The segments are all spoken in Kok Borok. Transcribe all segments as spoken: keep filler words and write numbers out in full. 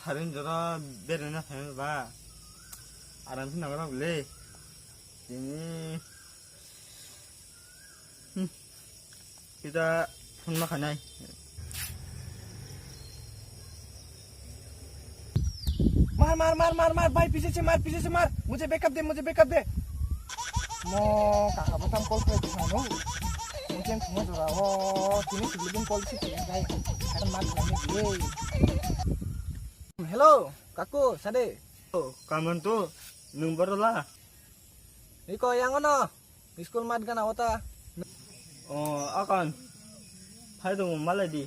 Harin jora berena phaima ba. Aram se nagra bole. Tini. Hmm. Kita phone ma khanai. मार मार मार मार मार भाई, पीछे से मार, पीछे से मार, मुझे बैकअप दे, मुझे बैकअप दे। Mo kaka bo tam call khlai tongmano. Mungkin thuma jora o tini sibling call si tini jai. Akan mat khlai ni diye. Hello, kaku, sade. Oh, kaman tu, nung baru lah. Iko yang ono. School mat gana ota. Oh, akan. Hai dong malai di.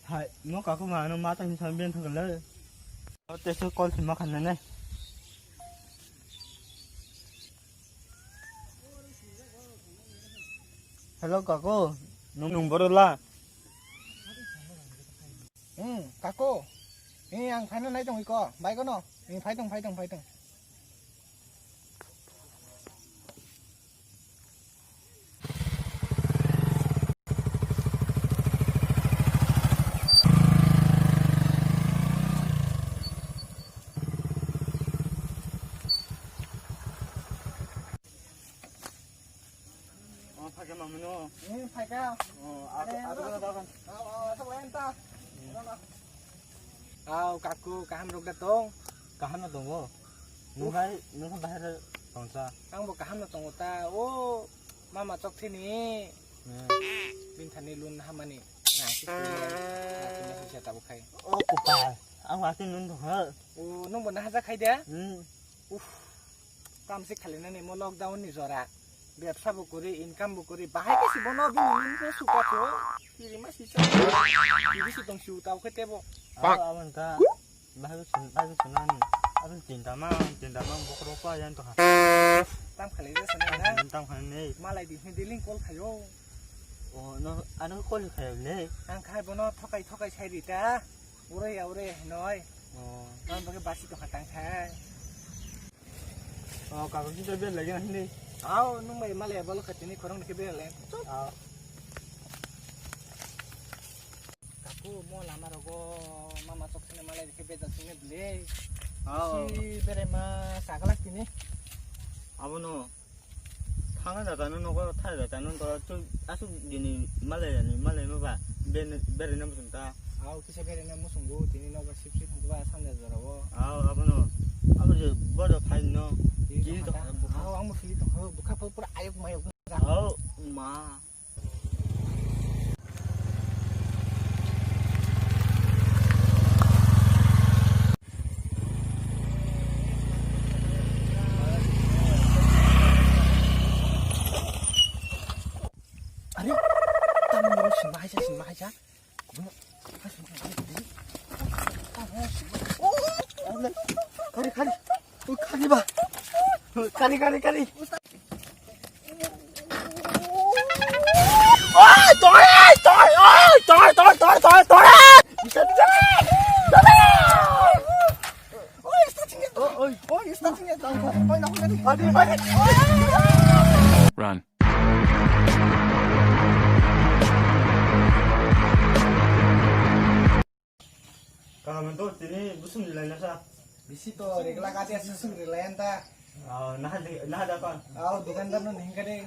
Hai, mo kaku ma no mata ni sambian thang le. Te so call si ma khan ne. Hello, kaku. Nung, nung boro la. Hmm, kaku. Eh, ang phaino nai tong iko. Bai kono. Eh, phai tong, phai tong, phai tong. Oh, phaikha mamino. Hmm, phaikha. Oh, aku, aku, aku, aku. Aw, aw, asok lain ta. Aw, kaku, kaham rok da tong? Kaham no tongo. Nung hai, nung hai bahai tongsa. Ang bo kaham no tongo ta. O, mama chok thini. Hmm. Bin thani lun hamani. Na, si, si, si, si, si, tabuk khai. O, kupal. Ang watin nun tong ha. O, nung bo na haja khai da? Hmm. Uff, kam se khalinani mo lockdown ni jora. Bebsa bo kori, income bo kori, bahai khe si bono bini nini khe suka cho. Kiri ma si cha. Kiri si tong si uta khe tebo. Abo, abo wngkha. Bahai bo sun, bahai bo sunani. Abo tinta ma, tinta ma bokhorok pa yan to ha. Tam khalai je sana na. Tam khalai nei. Malai di hini dealing call khayo. Oh, no, ano call khayo nei. Ang khai bono thokai thokai sai rita. Ure ya ure noi. Oh. Tam bagi basi to khatang khai. Oh, kaku kita bel lagi na hindi. Aw, nung bai malai balo khatini khorang dikhe bel le. Aw. Kaku mo lama rogo mama sok sene malai dikhe bel jasine bele. Aw. Si bere ma sagalak tini. Abono. Thangna da tano nogo thai da tano to tu asuk dini malai ni malai ma ba ben bere na musung ta. Aw, kisa bere na musung go tini nogo sip sip ba sanja jora go. Aw, abono. Abo je bodo phai no. Kiri to kha. Aw, ang mo kiri to kha. Bukha pura ayuk mayuk. Aw, ma. Are, tamo moro sinma haisa, sinma haisa. Kari, kari. Kari, kari, kari. Run. Kaham to tini busum dilai nasa. Bisi to regla kati asu sung regla enta. Oh, nah di, nah da kon. Oh, dukandar no ning kade.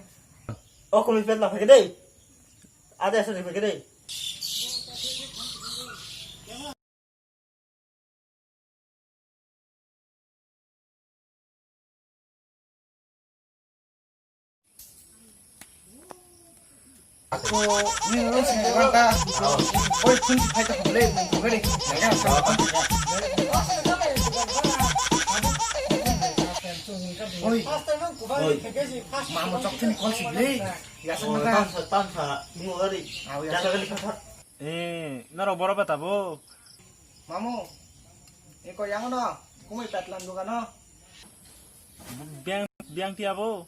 Oh, kumi pet la phai kade. Ada asa di phai kade. Ako, ini lo sini bangka. Oi, kun si phai ta hable, kun si phai ta hable. Oi, oi, mamo chok thini kol si ble. Ya sa mata. Tam sa, tam sa, mo gari. Aw, ya sa gari kha. Eh, norok borok ba tabo? Mamu, eko yang no, kumui petlam dugano. Biang, biang tiya bo?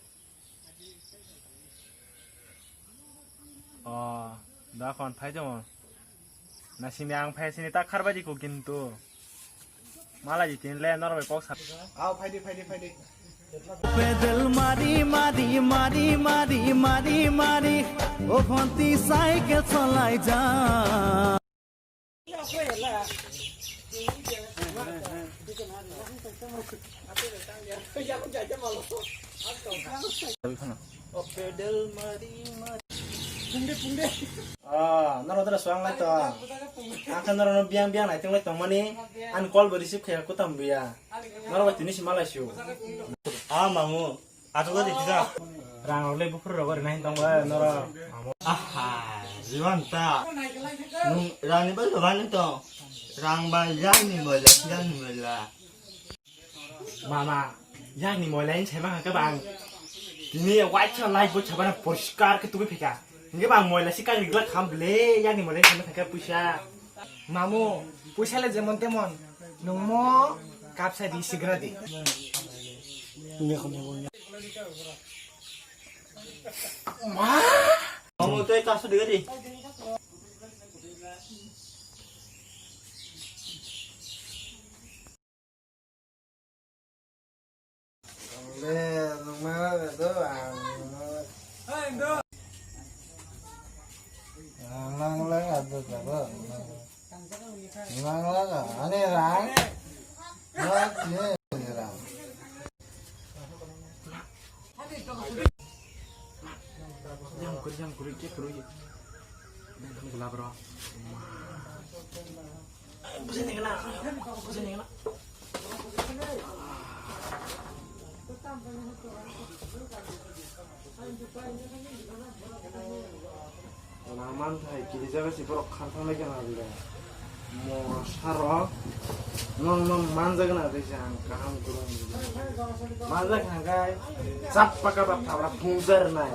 Oh, da kon phai tong. Na sini ang phai sini ta kharbai di ko kintu. Mala di tin le norok bai kok sa. Aw, phai di, phai di, phai di. Pedal mari, mari, mari, mari, mari, mari, o phonti cycle cholai ja. Ah, norok dara suang lai to. Ang khe norok no biang biang nai tong lai tong mani. Ang call bo receive khaya kutam buya. Norok bai tini si malai su. Ah, mamu. Ato gadi tida. Rang rok le buphur rok ri nai tong ba norok. Aha, jiwan ta. Nung rang ni bai lo bani to. Rang ba yang ni moila, yang ni moila. Mama, yang ni moila in sema ka bang. Tini white sa light bo chabana poriskar ke tubi phika. Nge bang moila si kang rigla kham ble, yang ni moila in sema ka puisa. Mamu, puisa le jemon temon. Nungmo kapsa di sigra di. Mamu, tei kasu diga di. Nang lang ado jabo. Nang lang ani rang. Nang ni rang. Yang kuri, yang kuri, cek kuri. Yang kuri gelap, bro. Pusing ni kena, pusing ni kena. Wala manthai kiri jaga si borok kharthang lai kena le. Mo sarok. Nong nong manjak na de jang kaham kurung. Manjak hangkai. Chap paka bak thabra phungjar nai.